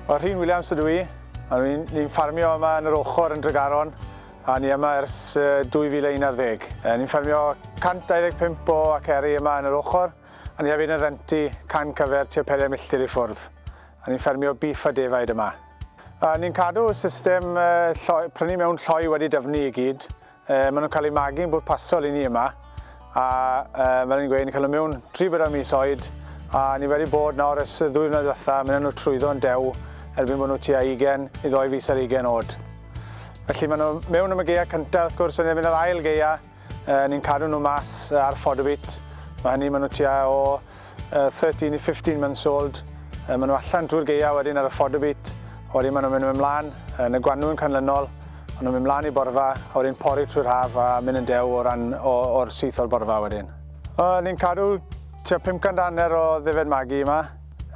Wel, Rhun Williams ydw i, a ni'n ni ffarmio yma yn yr ochr yn Dregaron, a ni yma ers 2011. Ni'n ffermio 125 o aceri yma yn yr ochr, a ni hefyd yn rentu can cyfer tua 4 milltir i ffwrdd. A ni'n ffermio beef a defaid yma. A ni'n cadw system lloi, prynu mewn lloi wedi dyfnu i gyd. Maen nhw'n cael eu magu'n bwrpasol i ni yma, a fel ni'n gweud, ni'n cael nhw mewn 3-4 mis oed, a ni wedi bod nawr ers y ddwy flynedd ddiwetha, mynd nhw trwyddo'n dew erbyn bod nhw tua 20 i ddoi fis ar 20 oed. Felly maen nhw mewn am y gaea cyntaf, wrth gwrs, wedyn erbyn yr ail gaea, ni'n cadw nhw mas ar fodder beat. Mae hynny, maen nhw tua o 13 i 15 months old. Maen nhw allan drwy'r gaea wedyn ar y fodder beat, a wedyn maen nhw'n mynd ymlaen yn y gwanwyn canlynol, maen nhw'n mynd mlaen i borfa, a wedyn pori trwy'r haf a mynd yn dew o ran o'r syth o'r borfa wedyn. Ni'n cadw tua 500 hanner o ddefed magu yma.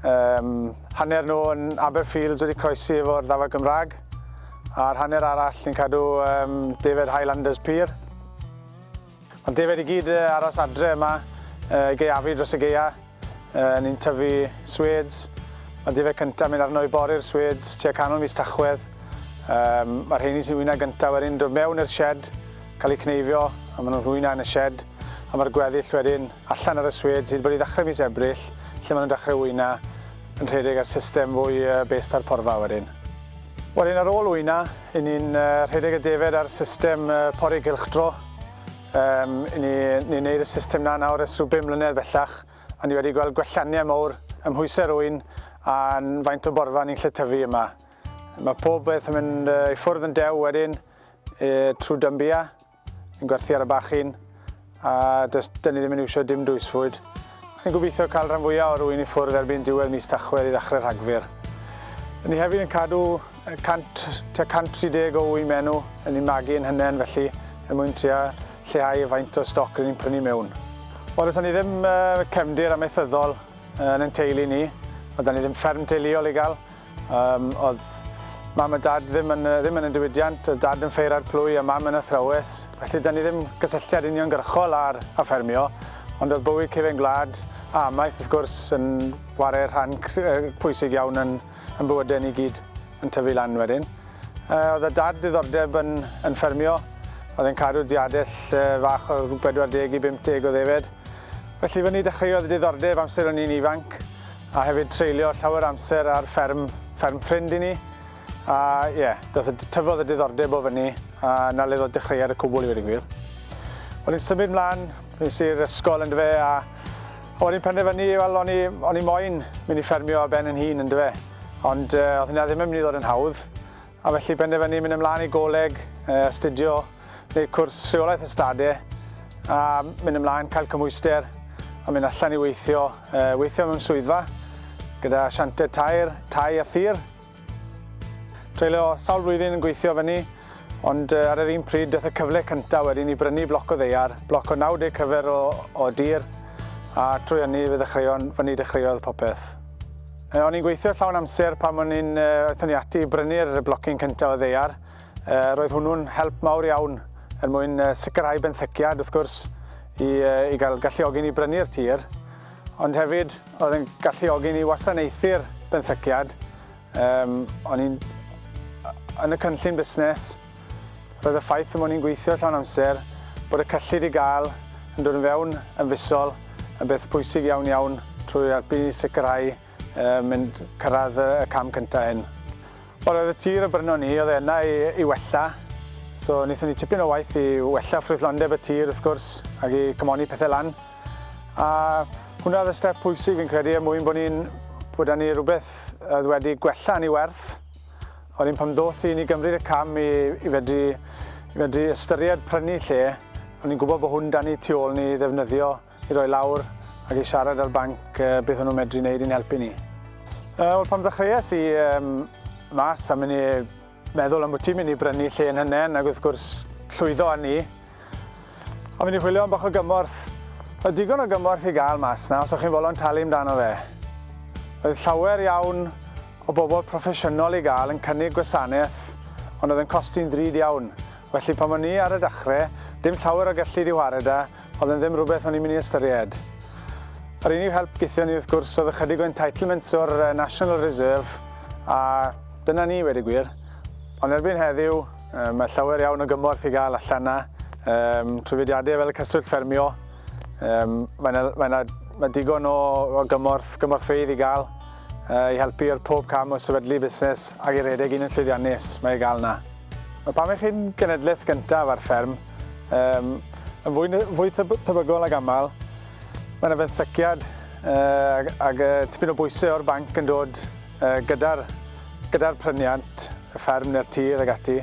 Um, hanner nhw yn Aberfields wedi croesi efo'r ddafad Gymraeg, a'r hanner arall ni'n cadw um, defed Highlanders Pur. Mae'r defaid i gyd aros adre yma i gaeafu dros y gaea. Ni'n tyfu sweds. Mae'r defaid cyntaf mynd arno i bori'r sweds tua canol mis Tachwedd. Um, mae'r rheini sy'n wyna gyntaf wedyn dod mewn i'r shed, cael eu cneifio, a maen nhw'n wyna yn y shed. A mae'r gweddill wedyn allan ar y sweds hyd bod i ddechrau mis Ebrill, lle maen nhw'n dechrau wyna yn rhedeg ar system fwy based ar porfa wedyn. Wedyn ar ôl wyna, 'y ni'n rhedeg y defaid ar system pori gylchdro. Um, 'y ni, ni'n neud y system 'na nawr ers rhyw bum mlynedd bellach, a ni wedi gweld gwelliannau mawr ym mhwysau'r ŵyn a'n faint o borfa ni'n lle tyfu yma. Mae pob beth yn mynd i ffwrdd yn dew wedyn trwy Dymbia. Ni'n gwerthu ar y bachyn a does dyn ni ddim yn iwsio dim dwysfwyd. Ni'n gobeithio cael rhan fwyaf o'r ŵyn i ffwrdd erbyn diwedd mis Tachwedd i ddechrau Rhagfyr. Ni hefyd yn cadw 100, tua 130 o ŵyn menw yn ni'n magu yn hynen felly er mwyn trio lleihau y faint o stoc rydyn ni'n prynu mewn. Wel, does ni ddim cefndir amaethyddol yn ein teulu ni, ond da ni ddim fferm teuluol i gael. Um, oedd mam a dad ddim yn, ddim yn y diwydiant, oedd dad yn ffeira'r plwy a mam yn athrawes, felly da ni ddim gysylltiad uniongyrchol ar a ffermio, ond oedd bywyd cefen gwlad a amaeth wrth gwrs yn ware rhan pwysig iawn yn, yn bywydau ni gyd yn tyfu lan wedyn. Uh, oedd y dad diddordeb yn, yn ffermio, oedd e'n cadw diadell uh, fach o 40 i 50 o ddefed. Felly fyny dechreuodd y diddordeb amser o'n i'n ifanc, A hefyd treulio llawer amser ar fferm, fferm ffrind i ni. A ie, yeah, dath y, tyfodd y diddordeb o fyny, a na le ddod dechreuad y cwbl i wedi gwir. O'n i'n symud mlaen, nes i'r ysgol yn dyfe, a o'n i'n penderfynu, wel, o'n i, o'n i moyn mynd i ffermio ar ben yn hun yn dyfe. Ond uh, oedd hynna ddim yn mynd i ddod yn hawdd. A felly benderfynu mynd ymlaen i goleg, astudio, gwneud cwrs rheolaeth ystadau, a mynd ymlaen, cael cymhwyster, a mynd allan i weithio, weithio mewn swyddfa, gyda sianted tair, tai a thir. Treulio sawl blwyddyn yn gweithio fyny, ond ar yr un pryd daeth y cyfle cyntaf wedyn i brynu bloc o ddaear, bloc o 90 cyfer o, o dir, a trwy hynny fe ddechreuon, fyny dechreuodd popeth. O'n i'n gweithio llawn amser pan o'n i'n, aethon ni ati i brynu'r blocyn cyntaf o ddaear. Roedd hwnnw'n help mawr iawn er mwyn sicrhau benthyciad, wrth gwrs, i, i gael galluogi ni brynu'r tir, ond hefyd oedd yn galluogi ni wasanaethu'r benthyciad. Um, o'n i'n, yn y cynllun busnes, roedd y ffaith y mod i'n gweithio llawn amser, bod y cyllid i gael yn dod yn fewn yn fisol yn beth pwysig iawn iawn trwy helpu ni sicrhau mynd cyrraedd y cam cyntaf hyn. Wel, oedd y tir y brynon ni, oedd e yna i, i wella. So, wnaethon ni tipyn o waith i wella ffrwythlondeb y tir, wrth gwrs, ac i cymoni pethau lan. A hwnna oedd y step pwysig fi'n credu, er mwyn bod ni'n bod 'da ni rhywbeth oedd wedi gwella yn ei werth. Wedyn pan ddoth i ni gymryd y cam i, i fedru, i fedru ystyried prynu lle, o'n i'n gwybod bod hwn 'da ni tu ôl ni i ddefnyddio i roi lawr ac i siarad â'r banc beth o'n nhw'n medru wneud i'n helpu ni. Wel, pan ddechreuais i um, mas a mynd i meddwl am bod ti'n mynd i brynu lle yn hynny, ac wrth gwrs llwyddo â ni, a mynd i chwilio am bach o gymorth. Oedd digon o gymorth i gael mas na, os o'ch chi'n fodlon talu amdano fe. Oedd llawer iawn o bobl proffesiynol i gael yn cynnig gwasanaeth, ond oedd yn costi'n ddrud iawn. Felly pan o'n i ar y dechrau, dim llawer o gyllid i whare 'da, oedd yn ddim rhywbeth o'n i'n mynd i ystyried. Yr unig help gaethon ni wrth gwrs oedd ychydig o entitlements o'r National Reserve. A dyna ni, wedi gwir. Ond erbyn heddiw, mae llawer iawn o gymorth i gael allan 'na, trwy fudiadau fel y Cyswllt Ffermio. Mae 'na, mae 'na, mae digon o, o gymorth, gymorthfeydd i gael i helpu ar pob cam o sefydlu busnes ac i redeg un yn llwyddiannus, mae i gael 'na. Mae pan ych chi'n genedlaeth gyntaf ar fferm, yn fwy, fwy tebygol nag aml, mae yna fenthyciad ag, ag tipyn o bwysau o'r banc yn dod gyda'r gyda pryniant, y fferm neu'r tir ag ati.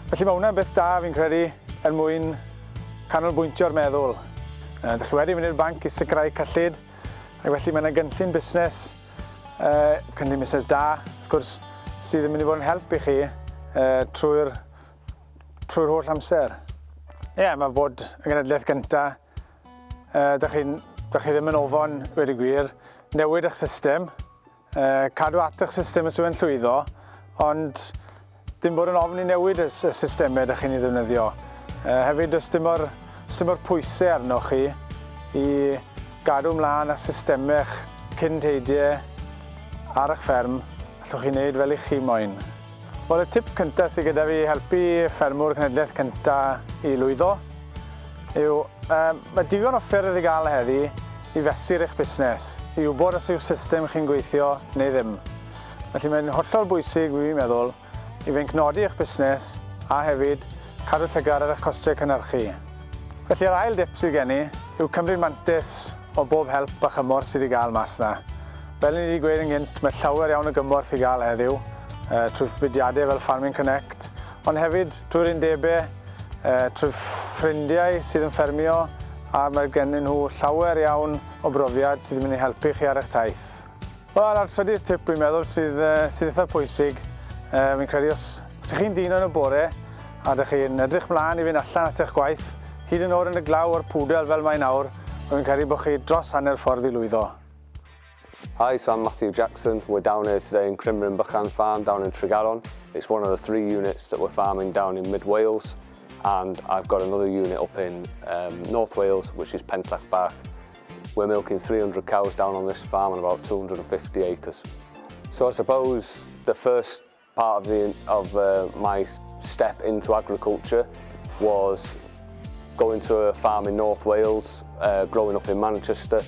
Felly mae hwnna'n beth da fi'n credu er mwyn canolbwyntio'r meddwl. Dych chi wedi mynd i'r banc i sicrhau cyllid, ac felly mae yna gynllun busnes, cynllun busnes da, wrth gwrs, sydd yn mynd i fod yn help i chi trwy'r trwy holl amser. Ie, yeah, mae bod y genedlaeth gyntaf, dych chi, dych chi ddim yn ofon, wedi gwir, newid eich system, cadw at eich system os yw'n llwyddo, ond dim bod yn ofn i newid y, y systemau ydych chi'n ei ddefnyddio. Hefyd, does dim o'r, does dim o'r pwysau arnoch chi i gadw mlaen â systemau cyn teidiau ar eich fferm, allwch chi wneud fel i chi moyn. Wel, y tip cyntaf sydd gyda fi i helpu ffermwr cenedlaeth cyntaf i lwyddo yw, mae digon o ffyrdd i gael heddi i fesur eich busnes, i wybod os yw'r system chi'n gweithio neu ddim. Felly mae'n hollol bwysig, fi'n meddwl, i feincnodi eich busnes a hefyd cadw llygad ar eich costiau cynhyrchu. Felly yr ail dip sydd gen i yw cymryd mantais o bob help a chymorth sydd i gael mas 'na. Fel ni wedi gweud yn gynt, mae llawer iawn o gymorth i gael heddiw, trwy fudiadau fel Farming Connect, ond hefyd trwy'r undebau, trwy ffrindiau sydd yn ffermio, a mae gennyn nhw llawer iawn o brofiad sydd yn mynd i helpu chi ar eich taith. Wel, a'r trydydd tip dwi'n meddwl sydd, sydd eitha pwysig, fi'n credu os, os ych chi'n dino yn y bore a ydych chi'n edrych mlaen i fynd allan at eich gwaith, hyd yn oed yn y glaw o'r pwdel fel mae nawr, fi'n credu bod chi dros hanner ffordd i lwyddo. Hi, so I'm Matthew Jackson. We're down here today in Crymryn Bychan Farm down in Tregaron. It's one of the three units that we're farming down in mid Wales, and I've got another unit up in North Wales, which is Pentyrch Bach. We're milking 300 cows down on this farm on about 250 acres. So I suppose the first part of my step into agriculture was going to a farm in North Wales, growing up in Manchester,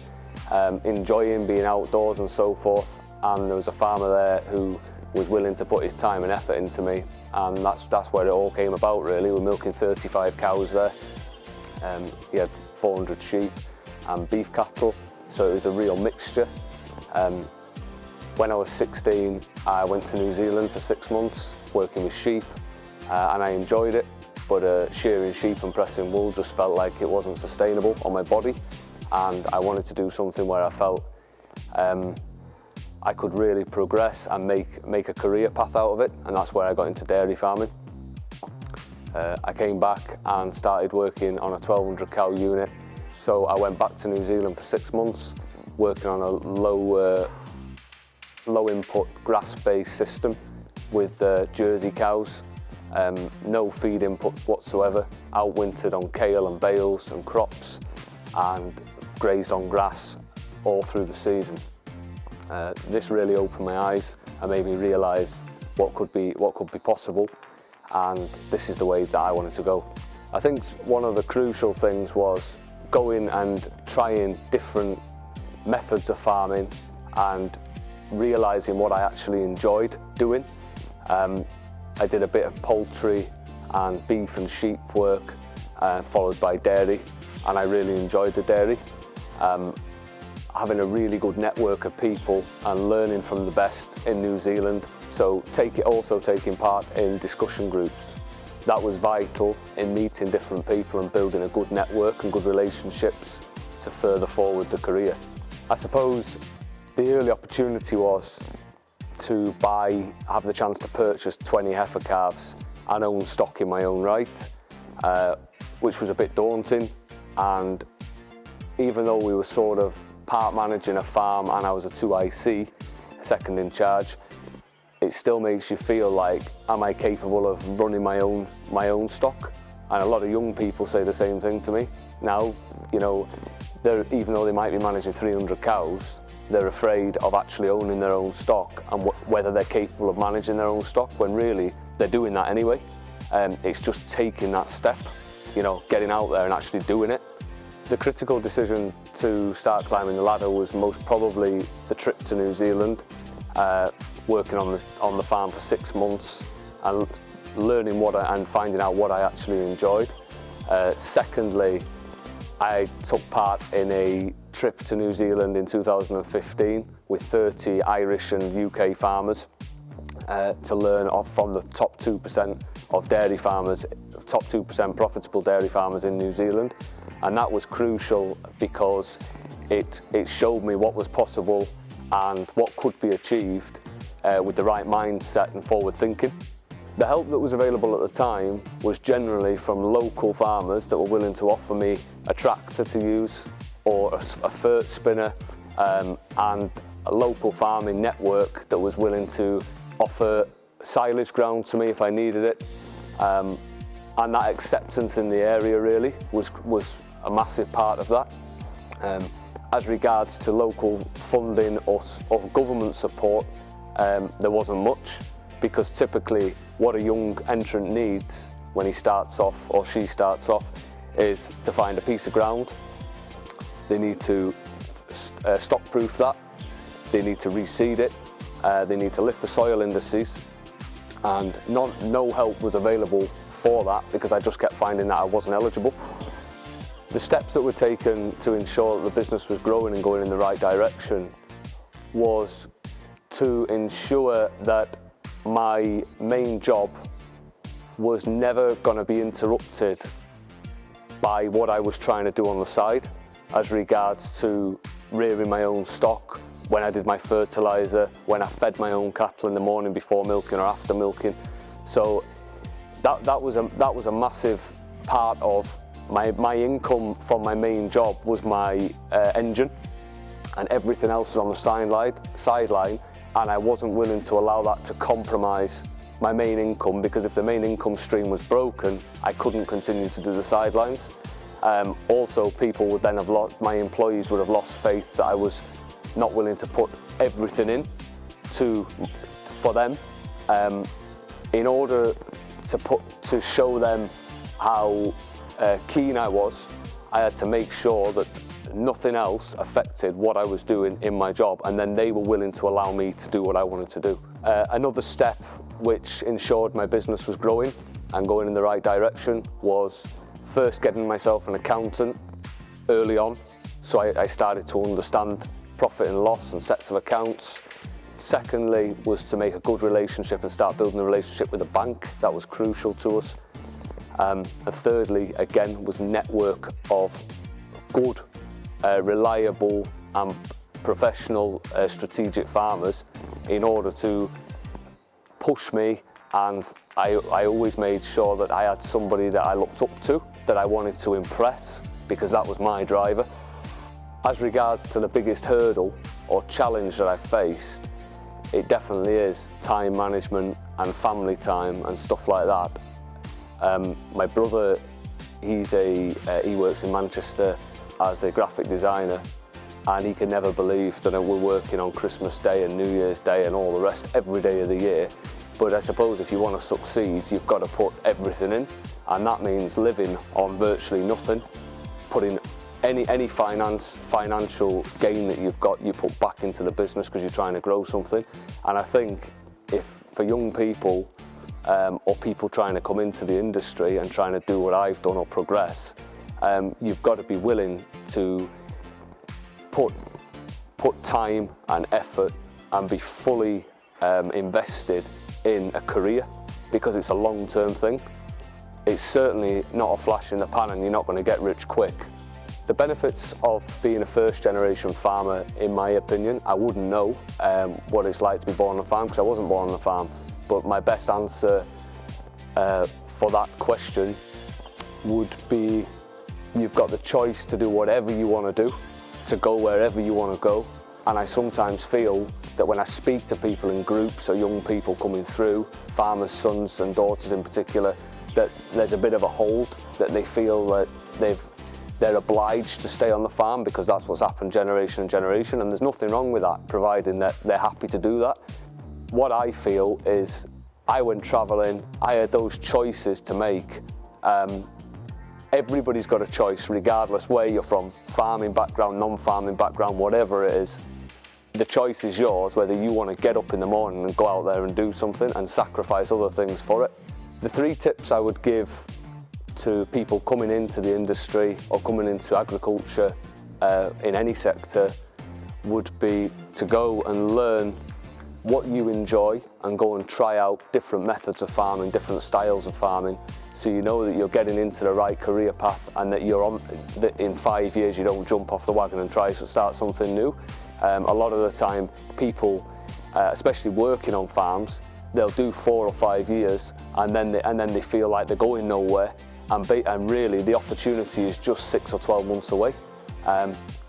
enjoying being outdoors and so forth. And there was a farmer there who was willing to put his time and effort into me, and that's where it all came about, really. We're milking 35 cows there. He had 400 sheep and beef cattle, so it was a real mixture. When I was 16, I went to New Zealand for 6 months working with sheep, and I enjoyed it. But shearing sheep and pressing wool just felt like it wasn't sustainable on my body, and I wanted to do something where I felt I could really progress and make a career path out of it, and that's where I got into dairy farming. I came back and started working on a 1200 cow unit. So I went back to New Zealand for 6 months, working on a low input grass-based system with Jersey cows. No feed input whatsoever, outwintered on kale and bales and crops and grazed on grass all through the season. This really opened my eyes and made me realise what could be possible, and this is the way that I wanted to go. I think one of the crucial things was going and trying different methods of farming and realising what I actually enjoyed doing. I did a bit of poultry and beef and sheep work, followed by dairy, and I really enjoyed the dairy. Having a really good network of people and learning from the best in New Zealand. So also taking part in discussion groups. That was vital in meeting different people and building a good network and good relationships to further forward the career. I suppose the early opportunity was to have the chance to purchase 20 heifer calves and own stock in my own right, which was a bit daunting. And even though we were sort of part managing a farm and I was a 2IC, second in charge, it still makes you feel like, am I capable of running my own stock? And a lot of young people say the same thing to me now. They're, even though they might be managing 300 cows, they're afraid of actually owning their own stock and whether they're capable of managing their own stock, when really they're doing that anyway. It's just taking that step, getting out there and actually doing it. The critical decision to start climbing the ladder was most probably the trip to New Zealand, working on the farm for 6 months and learning and finding out what I actually enjoyed. Secondly, I took part in a trip to New Zealand in 2015 with 30 Irish and UK farmers to learn off from the top 2% of dairy farmers, top 2% profitable dairy farmers in New Zealand. And that was crucial because it showed me what was possible and what could be achieved with the right mindset and forward thinking. The help that was available at the time was generally from local farmers that were willing to offer me a tractor to use or a fert spinner and a local farming network that was willing to offer silage ground to me if I needed it. And that acceptance in the area really was a massive part of that. As regards to local funding or government support, there wasn't much, because typically what a young entrant needs when he starts off or she starts off is to find a piece of ground. They need to stock proof that, they need to reseed it, they need to lift the soil indices, and no help was available for that because I just kept finding that I wasn't eligible. The steps that were taken to ensure that the business was growing and going in the right direction was to ensure that my main job was never going to be interrupted by what I was trying to do on the side as regards to rearing my own stock, when I did my fertilizer, when I fed my own cattle in the morning before milking or after milking. So that was a massive part of my income from my main job was my engine, and everything else was on the sideline, and I wasn't willing to allow that to compromise my main income, because if the main income stream was broken, I couldn't continue to do the sidelines. Also, people would then have lost, my employees would have lost faith that I was not willing to put everything in for them. In order to show them how keen I was, I had to make sure that nothing else affected what I was doing in my job, and then they were willing to allow me to do what I wanted to do. Another step which ensured my business was growing and going in the right direction was first getting myself an accountant early on, so I started to understand profit and loss and sets of accounts. Secondly was to make a good relationship and start building a relationship with the bank. That was crucial to us. And thirdly, again, was network of good, reliable and professional strategic farmers in order to push me, and I always made sure that I had somebody that I looked up to, that I wanted to impress, because that was my driver. As regards to the biggest hurdle or challenge that I faced, it definitely is time management and family time and stuff like that. My brother, he works in Manchester as a graphic designer, and he can never believe that we're working on Christmas Day and New Year's Day and all the rest every day of the year. But I suppose if you want to succeed, you've got to put everything in, and that means living on virtually nothing, putting any financial gain that you've got, you put back into the business because you're trying to grow something. And I think if for young people or people trying to come into the industry and trying to do what I've done or progress, you've got to be willing to put time and effort and be fully invested in a career, because it's a long-term thing. It's certainly not a flash in the pan and you're not going to get rich quick. The benefits of being a first generation farmer, in my opinion, I wouldn't know what it's like to be born on a farm because I wasn't born on a farm, but my best answer for that question would be you've got the choice to do whatever you want to do, to go wherever you want to go. And I sometimes feel that when I speak to people in groups or young people coming through, farmers' sons and daughters in particular, that there's a bit of a hold, that they feel that they've They're obliged to stay on the farm because that's what's happened generation and generation, and there's nothing wrong with that, providing that they're happy to do that. What I feel is I went travelling, I had those choices to make. Everybody's got a choice, regardless where you're from, farming background, non-farming background, whatever it is. The choice is yours whether you want to get up in the morning and go out there and do something and sacrifice other things for it. The three tips I would give to people coming into the industry or coming into agriculture in any sector would be to go and learn what you enjoy and go and try out different methods of farming, different styles of farming, so you know that you're getting into the right career path and that you're on that in 5 years you don't jump off the wagon and try to start something new. A lot of the time people, especially working on farms, they'll do 4 or 5 years and then they feel like they're going nowhere and really the opportunity is just 6 or 12 months away.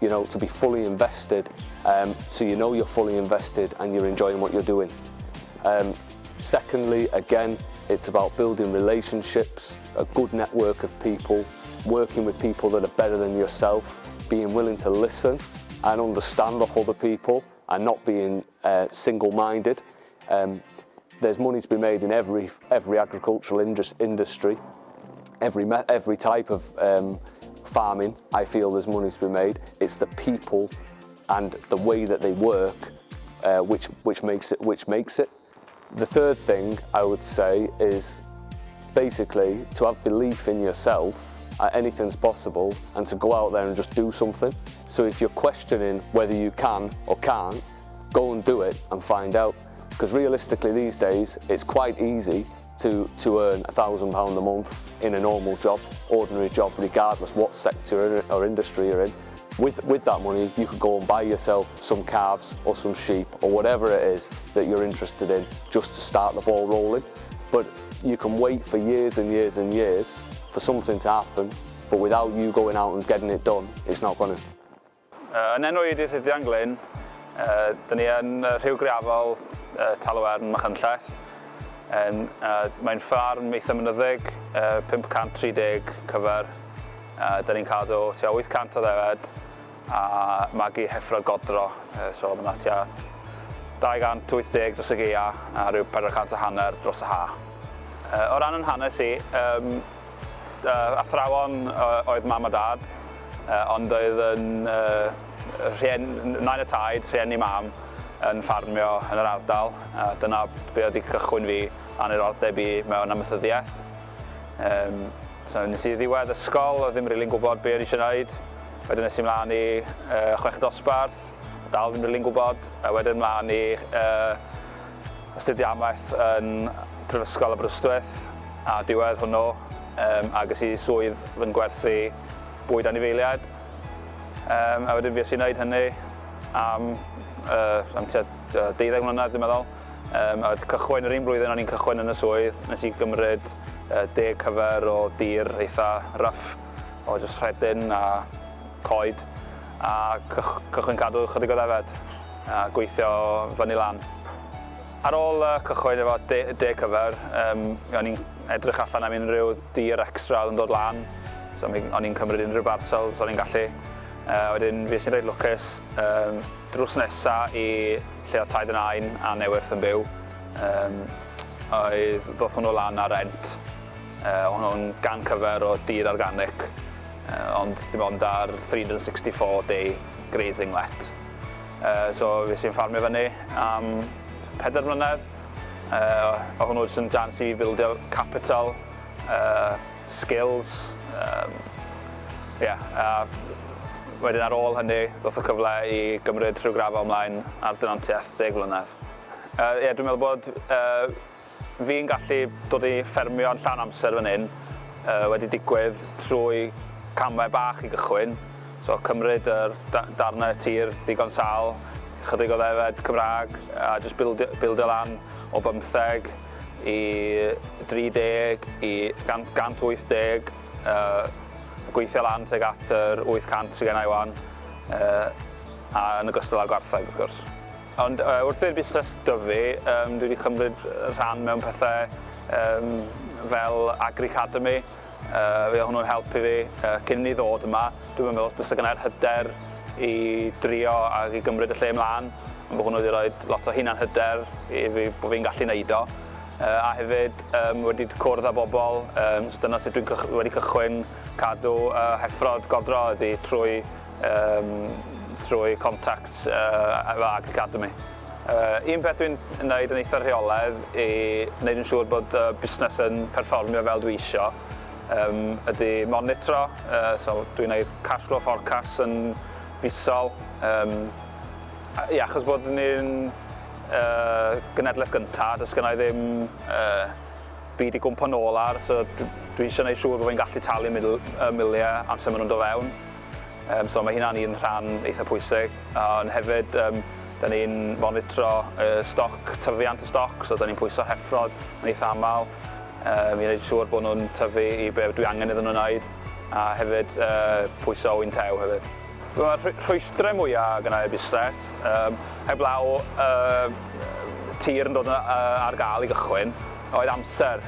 To be fully invested, so you know you're fully invested and you're enjoying what you're doing. Secondly, again, it's about building relationships, a good network of people, working with people that are better than yourself, being willing to listen and understand of other people and not being single-minded. There's money to be made in every agricultural industry, every type of farming. I feel there's money to be made. It's the people and the way that they work which makes it. The third thing I would say is basically to have belief in yourself, anything's possible, and to go out there and just do something. So if you're questioning whether you can or can't, go and do it and find out. Because realistically these days, it's quite easy to earn £1,000 a month in a normal job, ordinary job, regardless what sector or industry you're in. With that money, you could go and buy yourself some calves or some sheep or whatever it is that you're interested in, just to start the ball rolling. But you can wait for years and years and years for something to happen, but without you going out and getting it done, it's not going to. 'Yn enw i 'di Rhydian Glyn. Dyn ni yn Rhiw Greafel, Talywern, Machynlleth. Mae'n ffarm eitha mynyddig, 530 cyfer. Dyn ni'n cadw tua 800 o ddefed a magu heffrod godro. So mae yna tua 280 dros y gaea a rhyw 400 a hanner dros y ha. O ran yn hanes i, athrawon oedd mam a dad, ond oedd yn rhien, nain a taid, rhieni mam, yn ffarmio yn yr ardal. Dyna be oedd 'di cychwyn fi a'n niddordeb i mewn amaethyddiaeth. So nes i ddiwedd ysgol, oedd ddim rili'n gwybod be o'n i eisiau gwneud. Wedyn nes i mlaen i chweched dosbarth, dal ddim rili'n gwybod. A wedyn mlaen i astudio amaeth yn Prifysgol Aberystwyth a diwedd hwnnw a ges i swydd yn gwerthu bwyd anifeiliaid. A wedyn fues i'n gwneud hynny am tua 12 mlynedd, dwi'n meddwl. A wedi cychwyn yr un blwyddyn o'n i'n cychwyn yn y swydd, nes i gymryd 10 cyfer o dir eitha rough, o just rhedyn a coed, a cychwyn cadw chydig o ddefed, a gweithio fyny lan. Ar ôl cychwyn efo 10 cyfer, o'n i'n edrych allan am unrhyw dir extra oedd yn dod lan. So o'n i'n cymryd unrhyw parcels o'n i'n gallu. Wedyn fues i'n reit lwcus drws nesa i lle oedd taid a nain a newyrth yn byw. Oedd ddoth hwnnw lan ar rent. Hwnnw'n 100 cyfer o dir organic, ond dim ond ar 364 day grazing let. So fues i'n ffarmio fyny am 4 mlynedd. O hwnnw jyst yn chance i bildio capital, skills. Yeah, a wedyn ar ôl hynny, ddoth y cyfle i gymryd Rhiw Grafal ymlaen ar denantiaeth 10 mlynedd. Yeah, dwi'n meddwl bod fi'n gallu dod i ffermio yn llawn amser fan hyn wedi digwydd trwy camau bach i gychwyn. So cymryd yr darnau tir digon sal, chydig o ddefed Cymraeg, a just bildio lan o 15 i 30 i 180, gweithio lan tuag at yr 800 sydd gen i wan, a yn ogystal â gwartheg wrth gwrs. Ond wrth i'r busnes dyfu, dwi wedi cymryd rhan mewn pethau fel Agri Academy. Fe hwnnw'n helpu fi cyn i ni ddod yma. Dwi'm yn meddwl bysa gynnai'r hyder i drio ac i gymryd y lle mlaen, ond bod hwnnw wedi rhoi lot o hunan hyder i fi bod fi'n gallu neud o. A hefyd um, wedi cwrdd â bobl, um, so dyna sut dwi'n cych wedi cychwyn cadw heffrod godro ydy trwy, um, trwy contacts efo Ag Academy. Un peth dwi'n wneud yn eitha rheolaidd i wneud yn siŵr bod y busnes yn perfformio fel dwi isio um, ydy monitro. So dwi'n gwneud cash flow forecast yn fisol. Um, ie, achos bod ni'n genedlaeth gyntaf, does gynna i ddim byd i gwmpo nôl ar, so dwi eisiau gwneud siŵr bod fi'n gallu talu y miliau amser maen nhw'n dod fewn. So mae hynna'n un rhan eitha pwysig. Ond hefyd, da ni'n monitro stoc, tyfiant y stoc, so da ni'n pwyso heffrod yn eitha aml i wneud siŵr bod nhw'n tyfu i be dwi angen iddyn nhw wneud, a hefyd pwyso ŵyn tew hefyd. Mae'r rhwystrau mwyaf gyda i busnes, heblaw tir yn dod ar gael i gychwyn, oedd amser.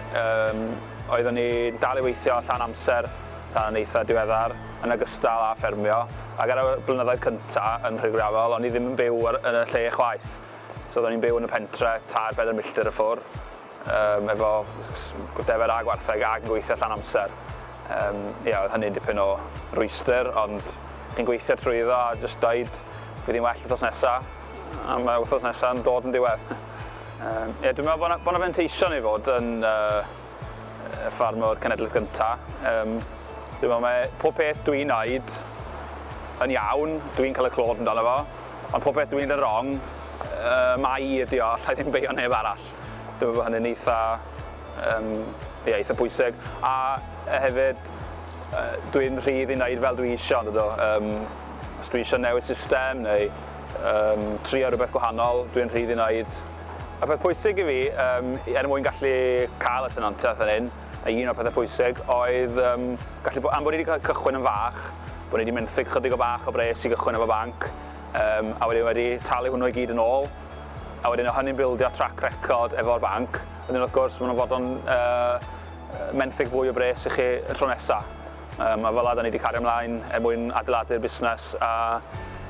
Oeddwn ni'n dal i weithio allan amser tan yn eitha diweddar, yn ogystal â ffermio, ac ar y blynyddoedd cynta yn Rhiwgrafol, o'n i ddim yn byw ar, yn y lle chwaith. So oeddwn i'n byw yn y pentre, tair, bedair milltir y ffwr, um, efo defaid a gwartheg ac yn gweithio allan amser. Um, ia, oedd hynny'n dipyn o rwystr, ond chi'n gweithio trwyddo a jyst dweud fydd hi'n well wythnos nesa, a mae wythnos nesa'n dod yn diwedd. Um, ie, dwi'n meddwl bod yna bo fenteision i fod yn y ffarmwr cenedlaeth gynta. Um, dwi'n meddwl mae pob peth dwi'n neud yn iawn, dwi'n cael y clod amdano fo, ond pob peth dwi'n neud yn wrong, mai i ydi o, allai ddim beio neb arall. Dwi'n meddwl bod hynny'n eitha, um, yeah, eitha pwysig. A hefyd, dwi'n rhydd i wneud fel dwi eisiau, ond ydw. Um, os dwi eisiau newid system neu um, trio rhywbeth gwahanol, dwi'n rhydd i wneud. Y peth pwysig i fi, um, er mwyn gallu cael y tenantiaeth yn hyn, a un o'r pethau pwysig oedd um, gallu bod, am bod ni wedi cael cychwyn yn fach, bod ni wedi menthyg chydig o bach o bres i gychwyn efo banc, um, a wedyn wedi talu hwnnw i gyd yn ôl, a wedyn o hynny'n bildio track record efo'r banc, wedyn wrth gwrs maen nhw'n fodlon menthyg fwy o bres i chi y tro nesaf. A fel 'na da ni wedi cario ymlaen er mwyn adeiladu'r busnes a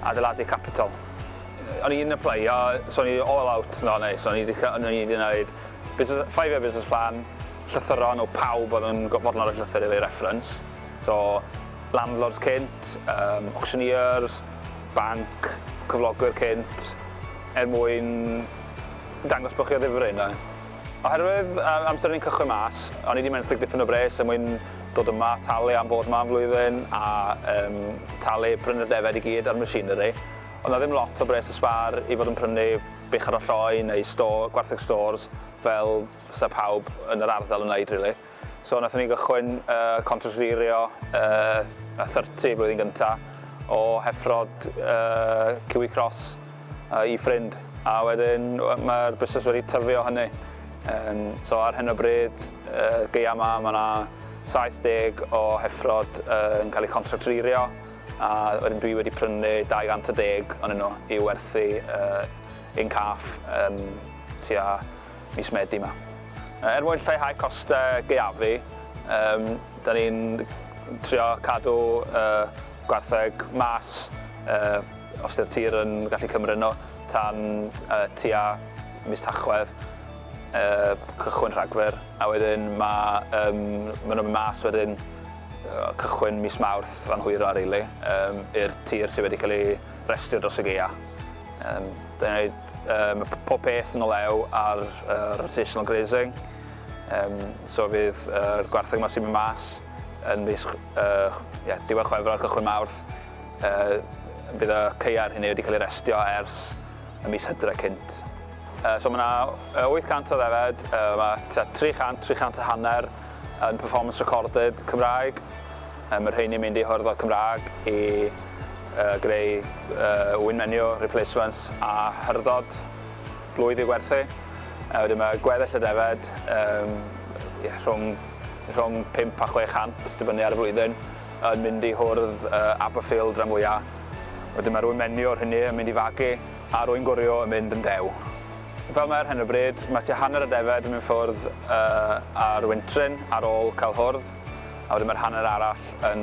adeiladu capital. O'n i'n applyio, so o'n i all out no, neu, so o'n i wedi gwneud business, 5-year business plan, llythyron o pawb oedd yn fodlon ar y llythyr i fi reference. So, landlords cynt, auctioneers, banc, cyflogwyr cynt, er mwyn dangos bod chi o ddifri. No? Oherwydd amser ni'n cychwyn mas, o'n i wedi menthyg dipyn o bres er mwyn dod yma, talu am bod yma am flwyddyn a talu prynu'r defaid i gyd a'r machinery. Ond na ddim lot o bres y sbar i fod yn prynu bechod o lloi neu sto, gwartheg stores fel fysa pawb yn yr ardal yn wneud, really. So nathon ni gychwyn contract-reario a 30 blwyddyn gynta o heffrod Kiwi Cross i ffrind. A wedyn mae'r busnes wedi tyfu o hynny. So ar hyn o bryd, gaea yma, mae yna 70 o heffrod yn cael eu contract-reario a wedyn dwi wedi prynu 210 ohonyn nhw i werthu un caff tua mis Medi yma. Er mwyn lleihau costau gaeafu, da ni'n trio cadw gwartheg mas, os ydy'r tir yn gallu cymryd nhw, tan tua mis Tachwedd, cychwyn Rhagfyr, a wedyn mae ma nhw'n mynd mas wedyn cychwyn mis Mawrth fan hwyra, really, i'r tir sydd wedi cael ei restio dros y gaea. Da ni'n gwneud pob peth yn olew ar rotational grazing. So fydd yr gwartheg yma sy'n mynd mas yn mis yeah, diwedd Chwefror, cychwyn Mawrth, bydd y caeau hynny wedi cael ei restio ers y mis Hydre cynt. So mae yna 800 o ddefed, mae tua 300, 300 a hanner yn performance recorded Cymraeg. Mae'r rheini'n mynd i hyrddod Cymraeg i greu ŵyn menyw, replacements a hyrddod blwydd i'w gwerthu. A wedyn mae gweddill y defed yeah, rhwng 5 a 600, dibynnu ar y flwyddyn, yn mynd i hwrdd Aberfield rhan fwyaf. Wedyn mae'r ŵyn menyw o'r hynny yn mynd i fagu a'r ŵyn gwrio yn mynd yn dew. Fel mae ar hyn o bryd, mae tua hanner y defed yn mynd ffwrdd ar wintrin ar ôl cael hwrdd. A wedyn mae'r hanner arall yn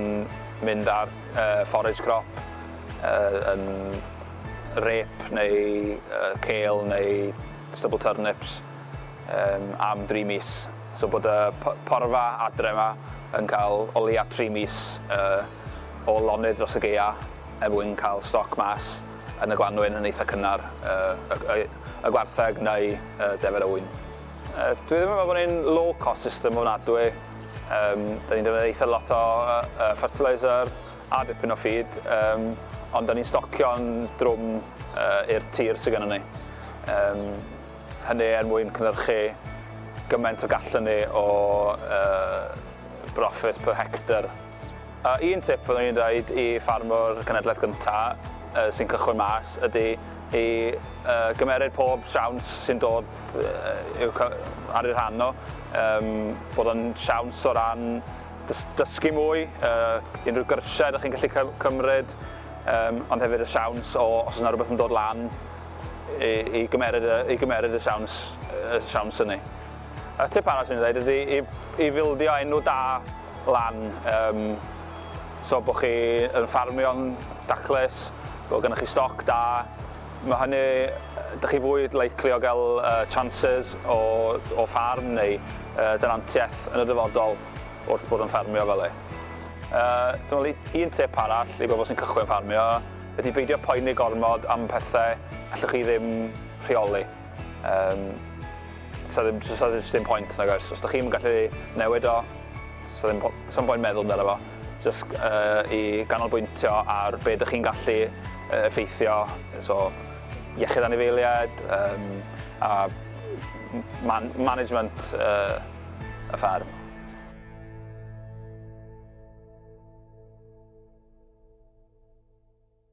mynd ar forage crop, yn rape neu kale neu stubble turnips am 3 mis. So bod y porfa adre yma yn cael o leia 3 mis o lonydd dros y gaea er mwyn cael stoc mas yn y gwanwyn yn eitha cynnar, y, y, y gwartheg neu defaid a ŵyn. Dwi ddim yn meddwl bod ni'n low cost system ofnadwy. Da ni'n defnyddio eitha lot o fertilizer a dipyn o feed, ond da ni'n stocio'n drwm i'r tir sydd gennym ni. Hynny er mwyn cynhyrchu gymaint o gallwn ni o profit per hectare. Un tip fyddwn i'n dweud i ffarmwr cenhedlaeth gyntaf sy'n cychwyn mas ydy i gymeryd pob siawns sy'n dod ar eu rhan nhw. Bod o'n siawns o ran dysgu mwy, unrhyw gyrsiau ydych chi'n gallu cymryd, ond hefyd y siawns o os yna rhywbeth yn dod lan i gymeryd y siawns hynny. Y tip arall sy'n dweud ydy i fildio enw da lan, so bod chi yn ffarmio'n daclus, bod gennych chi stoc da, mae hynny, ydych chi fwy likely o gael chances o ffarm neu denantiaeth yn y dyfodol wrth bod yn ffermio fel e. Dwi'n meddwl un tip arall i bobl sy'n cychwyn ffarmio ydy beidio poeni gormod am pethau allwch chi ddim rheoli. Sa ddim pwynt nag oes. Os ydych chi'n gallu newid o, sa ddim, sa ddim pwynt meddwl amdano fo. Just i ganolbwyntio ar be ydych chi'n gallu effeithio, so iechyd anifeiliaid a management y fferm.